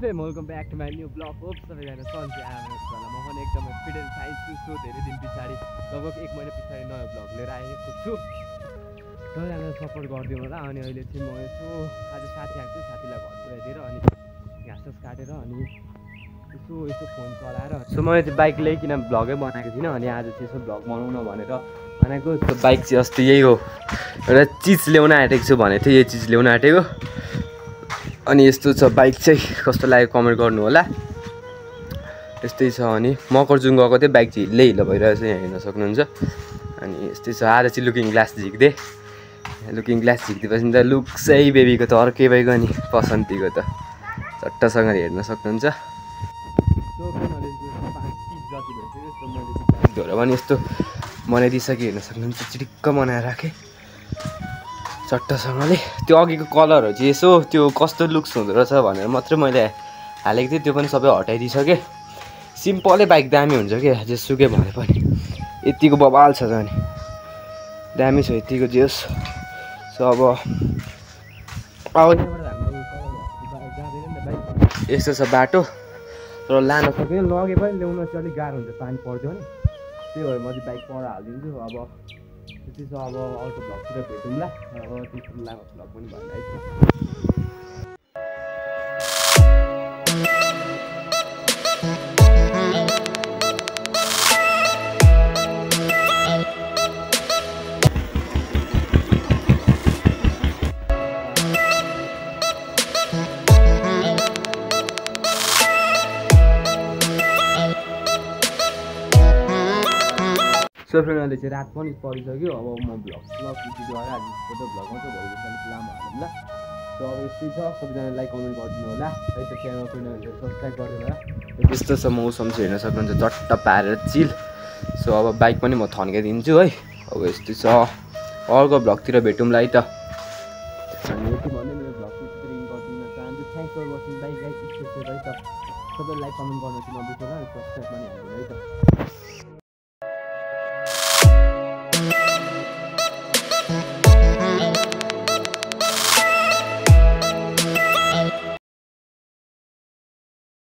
And welcome back to my new vlog. Hope सबैजना सन्चै आएको छ होला। म पनि एकदमै फिट एन्ड फाइन छु। सो धेरै दिन पछाडि लगभग 1 महिना पछाडि नयाँ ब्लग लिएर आएको छु। सबैजना सपोर्ट गरिदिनु होला। अनि अहिले चाहिँ म यसो आज साथी आएको छु, साथीलाई घर पुऱ्याइदिएर अनि घाँस काटेर अनि यसो फोन चलाएर सो मैले चाहिँ बाइक ल्याइकन ब्लगै बनाएको थिइनँ। अनि आज चाहिँ यसो ब्लग बनाउन भनेर बनाएको। त्यो बाइक चाहिँ अस्ति यही हो, एउटा चिज ल्याउन आँटेको छु भनेको थिएँ, यही चिज ल्याउन आँटेको। अनि यस्तो छ बाइक चाहिँ, कस्तो लाग्यो कमेन्ट गर्नु होला। यस्तै छ। अनि मकरजुङ गएको थिएँ, बाइक चाहिँ हिलो भइरहेको छ, यहाँ हेर्न सक्नुहुन्छ। अनि यस्तै छ। आज चाहिँ लुकिङ ग्लास झिक्दै, लुकिङ ग्लास झिक्दिएपछि त लुक्सै बेबीको त अर्कै भइगयो नि, पसन्तीको त चट्टसँगले हेर्न सक्नुहुन्छ। धोएर पनि यस्तो बनाइदिइसकेँ, हेर्न सक्नुहुन्छ। चिटिक्क बनाएर राखेँ चट्टसँगले। त्यो अघिको कलरहरू चाहिँ यसो त्यो कस्तो लुक्स हुँदो रहेछ भनेर मात्रै मैले हालेको थिएँ, त्यो पनि सबै हटाइदिइसकेँ। सिम्पलै बाइक दामी हुन्छ क्या, जेसुकै भने पनि। यतिको बबाल छ नि, दामी छ यतिको जे होस्। सो अब यस्तो छ बाटो, तर लान सक्दैन, लगे पनि ल्याउन चाहिँ अलिक गाह्रो हुन्छ, पानी पर्यो भने। त्यही भएर म चाहिँ बाइक पर हालिदिन्छु। अब त्यति छ। अब अर्को भ्लगतिर भेटौँला। अब त्यस्तो लामो भ्लग पनि भएन है। सो फ्रेन्ड, अहिले चाहिँ रात पनि परिसक्यो। अब म भ्लग भिडियो आएर आज फोटो भ्लग मात्रै भइदिन्छ, अलिक लामो हालौँ ल। सो अब यस्तै छ। सबैजना लाइक कमेन्ट गरिदिनु होला। है त च्यानल कुनै हुन्छ सब्सक्राइब गरिदिनु होला। त्यस्तो छ मौसम चाहिँ हेर्न सक्नुहुन्छ, चट्ट पारेर चिल। सो अब बाइक पनि म थन्काइदिन्छु है। अब यस्तै छ, अर्को भ्लगतिर भेटौँला है त। अनि यति भन्दै मेरो भ्लग चाहिँ रिङ गरिदिन चाहन्छु। Thanks for watching bye guys. है त सबै लाइक कमेन्ट गर्नु चाहिँ नबिर्सनु होला, सब्सक्राइब पनि हाल्नु है त।